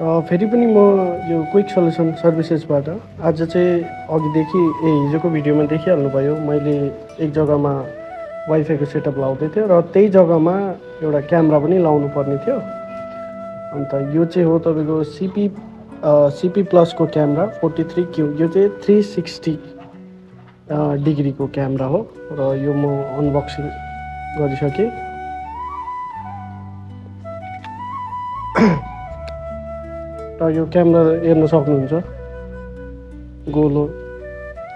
फेरि पनि म यो क्विक सल्युसन सर्भिसेसबाट आज चाहिँ अघिदेखि हिजोको भिडियोमा देखिहाल्नुभयो मैले एक जग्गामा वाइफाईको सेटअप लाउँदै थियो र त्यही जग्गामा एउटा क्यामेरा पनि लाउनु पर्ने थियो। अन्त यो चाहिँ हो तपाईँको सिपी प्लसको क्यामेरा 43Q। यो चाहिँ 360 डिग्रीको क्यामेरा हो र यो म अनबक्सिङ गरिसकेँ। र यो क्यामेरा हेर्न सक्नुहुन्छ गोलो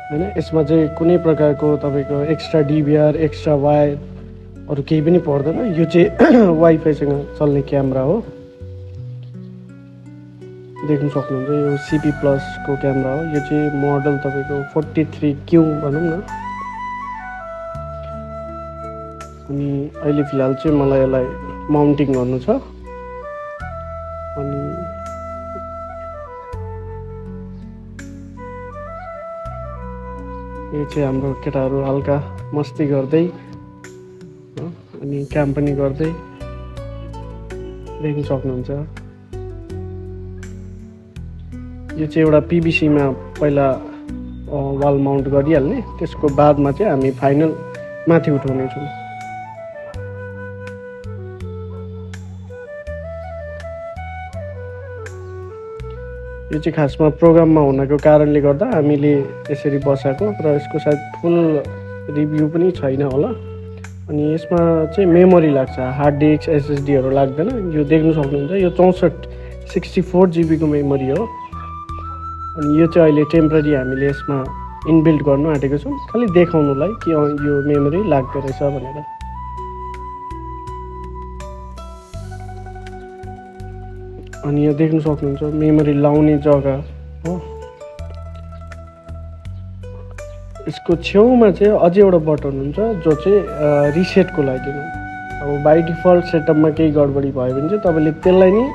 हैन। यसमा चाहिँ कुनै प्रकारको तपाईँको एक्स्ट्रा डिभिआर एक्स्ट्रा वायरहरू केही पनि पर्दैन। यो चाहिँ वाइफाईसँग चल्ने क्यामेरा हो। देख्न सक्नुहुन्छ यो सिपी प्लसको क्यामेरा हो। यो चाहिँ मोडल तपाईँको 43Q भनौँ न। अनि अहिले फिलहाल चाहिँ मलाई यसलाई माउन्टिङ गर्नु छ। अनि यो चाहिँ हाम्रो केटाहरू हल्का मस्ती गर्दै अनि काम पनि गर्दै देख्न सक्नुहुन्छ। यो चाहिँ एउटा पिभिसीमा पहिला वाल माउन्ट गरिहाल्ने, त्यसको बादमा चाहिँ हामी फाइनल माथि उठाउनेछौँ। यो चाहिँ खासमा प्रोग्राममा हुनको कारणले गर्दा हामीले यसरी बसाएको र यसको सायद फुल रिभ्यू पनि छैन होला। अनि यसमा चाहिँ मेमोरी लाग्छ, हार्ड डिस्क एसएसडीहरू लाग्दैन। यो देख्न सक्नुहुन्छ यो 64 जिबीको मेमोरी हो। अनि यो चाहिँ अहिले टेम्पररी हामीले यसमा इनबिल्ड गर्नु आँटेको छौँ, खालि देखाउनुलाई कि यो मेमोरी लाग्दो रहेछ भनेर। अनि यो देख्न सक्नुहुन्छ मेमोरी लाउने जग्गा हो। यसको छेउमा चाहिँ अझै एउटा बटन हुन्छ जो चाहिँ रिसेटको लागि हो। अब बाई डिफल्ट सेटअपमा केही गडबडी भयो भने चाहिँ तपाईँले त्यसलाई नै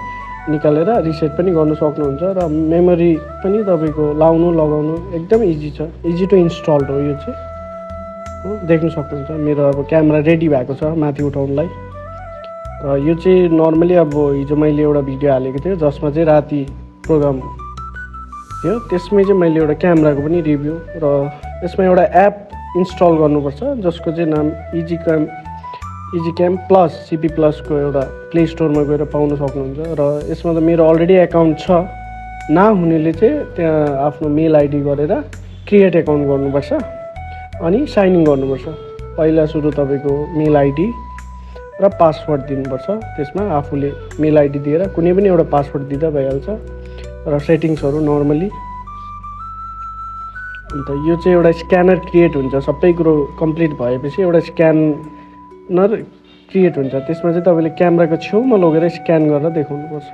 निकालेर रिसेट पनि गर्न सक्नुहुन्छ। र मेमोरी पनि तपाईँको लाउनु लगाउनु एकदम इजी छ, इजी टु इन्स्टल हो यो चाहिँ हो। देख्न सक्नुहुन्छ मेरो अब क्यामेरा रेडी भएको छ माथि उठाउनलाई। र यो चाहिँ नर्मली अब हिजो मैले एउटा भिडियो हालेको थिएँ जसमा चाहिँ राति प्रोग्राम थियो, त्यसमै चाहिँ मैले एउटा क्यामेराको पनि रिभ्यू र यसमा एउटा एप इन्स्टल गर्नुपर्छ जसको चाहिँ नाम इजी क्याम प्लस सिपी प्लसको एउटा प्ले स्टोरमा गएर पाउन सक्नुहुन्छ। र यसमा त मेरो अलरेडी एकाउन्ट छ, नहुनेले चाहिँ त्यहाँ आफ्नो मेल आइडी गरेर क्रिएट एकाउन्ट गर्नुपर्छ अनि साइन इन गर्नुपर्छ। पहिला सुरु तपाईँको मेल आइडी र पासवर्ड दिनुपर्छ। त्यसमा आफूले मेल आइडी दिएर कुनै पनि एउटा पासवर्ड दिँदा भइहाल्छ। र सेटिङ्सहरू नर्मली। अन्त यो चाहिँ एउटा स्क्यानर क्रिएट हुन्छ, सबै कुरो कम्प्लिट भएपछि एउटा स्क्यानर क्रिएट हुन्छ। त्यसमा चाहिँ तपाईँले क्यामेराको छेउमा लगेर स्क्यान गरेर देखाउनुपर्छ।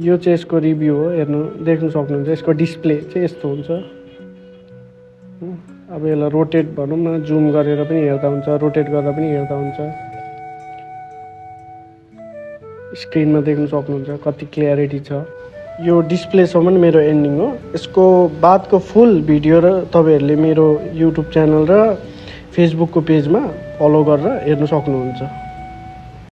यो चाहिँ यसको रिभ्यू हो, हेर्नु देख्न सक्नुहुन्छ। यसको डिस्प्ले चाहिँ यस्तो हुन्छ। अब यसलाई रोटेट भनौँ न, जुम गरेर पनि हेर्दा हुन्छ, रोटेट गरेर पनि हेर्दा हुन्छ। स्क्रिनमा देख्न सक्नुहुन्छ कति क्ल्यारिटी छ। यो डिस्प्लेसम्म मेरो एन्डिङ हो। यसको बादको फुल भिडियो र तपाईँहरूले मेरो युट्युब च्यानल र फेसबुकको पेजमा फलो गरेर हेर्न सक्नुहुन्छ।